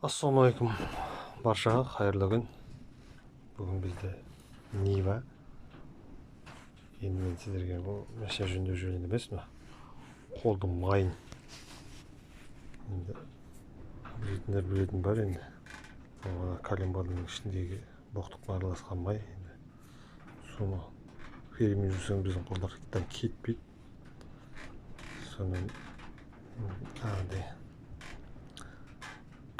Ассалаумағалейкум баршаға, қайырлы күн. Бүгін бізде Нива. Енді мен сіздерге бұл машина жөндеу жөнінде емес, мына қолдың майын. Енді білетіндер білетін бар енді. Ана коленвалдың ішіндегі боқтықпен араласқан май. Енді соны феримен жусаң біздің қолдардан кетпейді. Сонымен жаңағыдай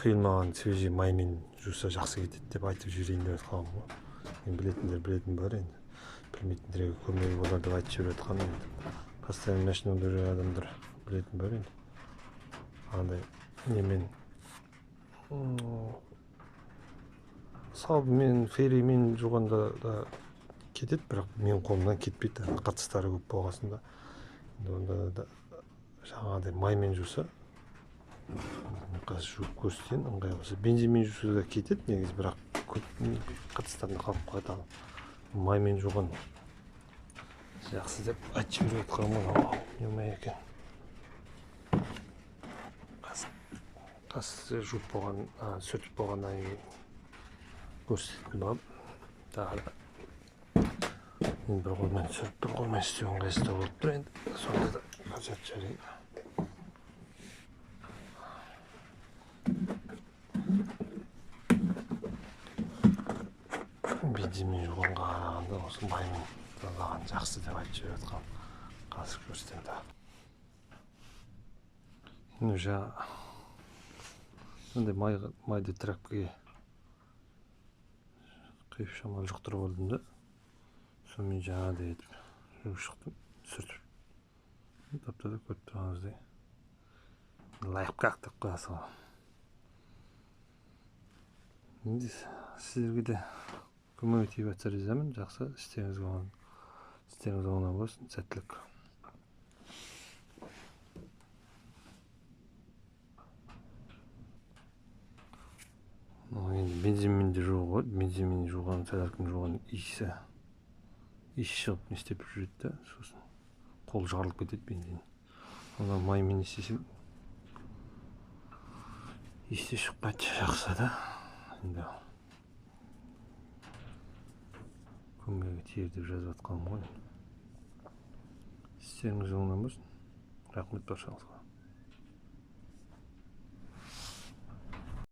құйылмаған свежий маймен жуса жақсы кетеді деп айтып жіберейін деп жатқаным ғой. Енді білетіндер білетін бар енді. Білмейтіндерге көмегі болар деп айтып жіберіп жатқаным енді. Постоянно машинада жүрген адамдар білетін бар енді. Андай немен сабынмен, феримен жуғанда да кетеді, бірақ менің қолымнан кетпейді. Қатыстары көп болғасында. Енді онда да жаңағыдай маймен жуса, қазір жуып көрсетейін, ыңғайлы болса. Бензинмен жуса да кетеді негізі, бірақ көп қатыстарында қалып қояды. Ал маймен жуған жақсы деп айтып жіберіп жатқаным ғой. Не май екен. Қазір жуып болған, сүртіп болғаннан кейін көрсететін боламын. Тағы да енді бір қолмен сүріп, бір қолмен істеу ыңғайсыздау болып тұр енді. Сонда да көрсетіп жіберейін. Бензинмен жуғанға қарағанда осы маймен тазалаған жақсы деп айтып жіберіп жатқанмын. Қазір көрсетемін тағы. Енді жаңа мындай майды тряпкаға құйып шамалы жұқтырып алдым да, сонымен жаңағыдай етіп жуып шықтым, сүртіп. Тап-таза көріп тұрғаныңыздай. Лайфхак деп қоясыз ғой. Енді сіздерге де көмегі тиіп жатса ризамын. Жақсы, істеріңіз оңынан болсын. Сәттілік. Енді бензинмен де жууға болады. Бензинмен жуған, соляркамен жуған иісі шығып не істеп жүреді да, сосын қол жарылып кетеді бензин. Ана маймен істесең иісі де шықпайды, жақсы да. Енді көмегі тиер деп жазып жатқаным ғой. Істеріңіз оңынан болсын. Рахмет баршаңызға.